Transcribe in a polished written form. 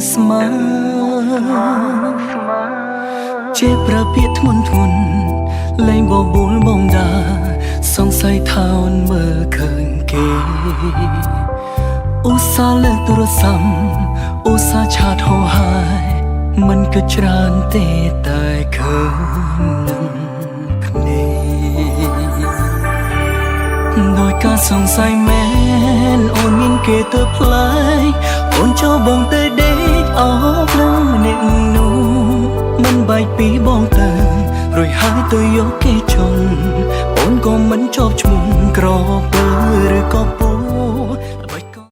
ស្មើជាប្រពាក្យធ្ងន់ធ្ងន់លែងបបួលបងដាសង្ស័យថាអូនមើលឃើញគេឧស្សាហ៍លើកទូរស័ព្ទឧស្សាហ៍ឆាតហោហាយមិនក៏ច្រើនទេតែឃើញនឹងភ្នែក ដោយការសង្ស័យមែនអូនមានគេទៅប្លែកអូនចូលបងទៅដេកអោបនឹងម្នាក់នោះមិនបែកពីបងទៅរួចហើយទៅយកគេជុំអូនក៏មិនជាប់ឈ្មោះក្រពើឬក៏ព